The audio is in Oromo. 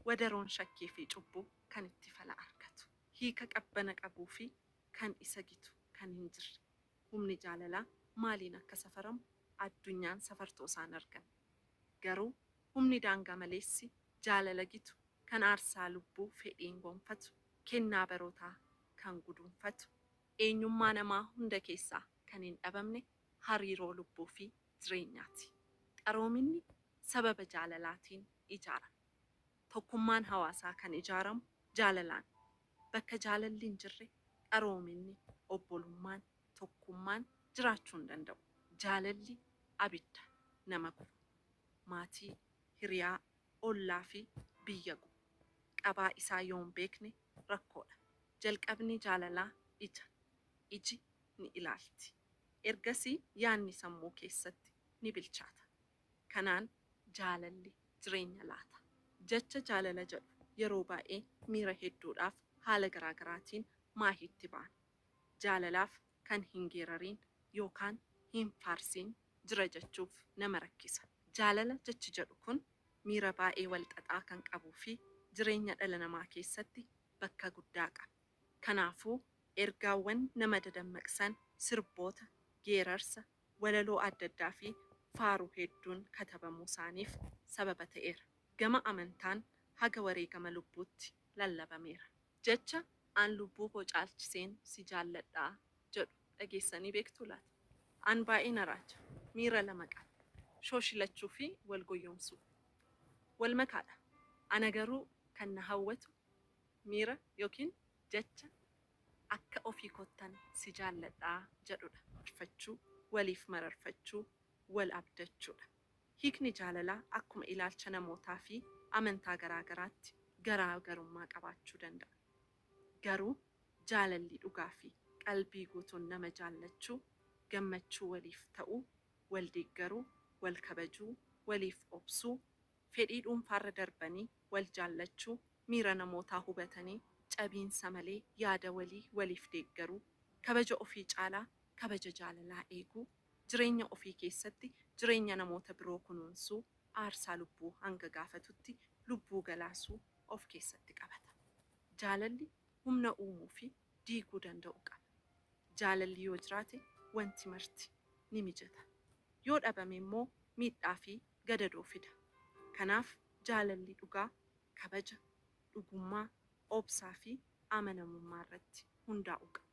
Wadaroon shakkii fi cubbuu kan itti fala argatu. Hiika qabbana qabuu fi kan isa gitu kan hin jirre. Humni jaalalaa maaliin akka safaramu addunyaan safartuu isaan argan. Garuu humni daangaa maleessi jaalala gitu kan aarsaa lubbuu fedhiin gonfatu, kennaa barootaa kan guduunfatu, eenyummaa namaa hunda keessaa kan hin dhabamne hariiroo lubbuu fi jireenyaati. Qaroominni sababa jaalalaatiin ijaarama. Tokkummaan hawaasaa kan ijaaramu jaalalaan. Bakka jaalalli hin jirre qaroominni, obbolummaan, tokkummaan jiraachuu hin danda'u. Jaalalli abidda nama guba. Maatii, hiriyaa, ollaa fi biyya guba. Qabaa isaa yoo hin beekne rakkoodha. Jalqabni jaalalaa ija. Iji ni ilaalti. Ergasii yaadni sammuu keessatti ni bilchaata. Kanaan jaalalli jireenya laata. Jecha jaalala jedhu yeroo baay'ee miira hedduudhaaf haala garaagaraatiin maahiitti baana. Jaalalaaf kan hin geerariin yookaan hin faarsiin jira jechuuf nama rakkisa. Jaalala jechi jedhu kun miira baay'ee wal xaxaa kan qabuu fi jireenya dhala namaa keessatti bakka guddaa qaba. Kanaafuu ergaawwan nama dadammaqsan sirboota, geerarsa, walaloo adda addaa fi faaruu hedduun katabamuu isaaniif sababa ta'eera. Gama amantaan haga wareegama lubbuutti lallabameera. Jecha an lubbuu koo caalchiseen si jaalladhaa jedhu dhageessanii beektuu laata? An baay'ee na raaja. Miira lama qaba. Shooshilachuu fi wal goyyomsuu. Wal makaadha. Ana garuu kan na hawwatu miira yookiin jecha akka ofii kottan si jaalladhaa jedhudha. Mararfachuu, waliif mararfachuu, wal abdachuudha. Hiikni jaalalaa akkuma ilaalcha namootaa fi amantaa garaa garaatti garaa garummaa qabaachuu danda'a. Garuu jaalalli dhugaa fi qalbii guutuun nama jaallachuu, gammachuu waliif ta'uu, wal deeggaruu, wal kabajuu, waliif obsuu, fedhii dhuunfaarra darbanii wal jaallachuu, miira namootaa hubatanii cabiinsa malee yaada walii waliif deeggaruu, kabaja ofii caalaa kabaja jaalalaa eeguu, jireenya ofii keessatti jireenya namoota biroo kunuunsuu, aarsaa lubbuu hanga gaafatutti lubbuu galaasuu of keessatti qabata. Jaalalli humna uumuu fi diiguu danda'u qaba. Jaalalli yoo jiraate wanti marti ni mijata. Yoo dhabame immoo miidhaa fi gadadoo fida. Kanaaf jaalalli dhugaa kabaja, dhugummaa, obsaa fi amanamummaa irratti hundaa'uu qaba.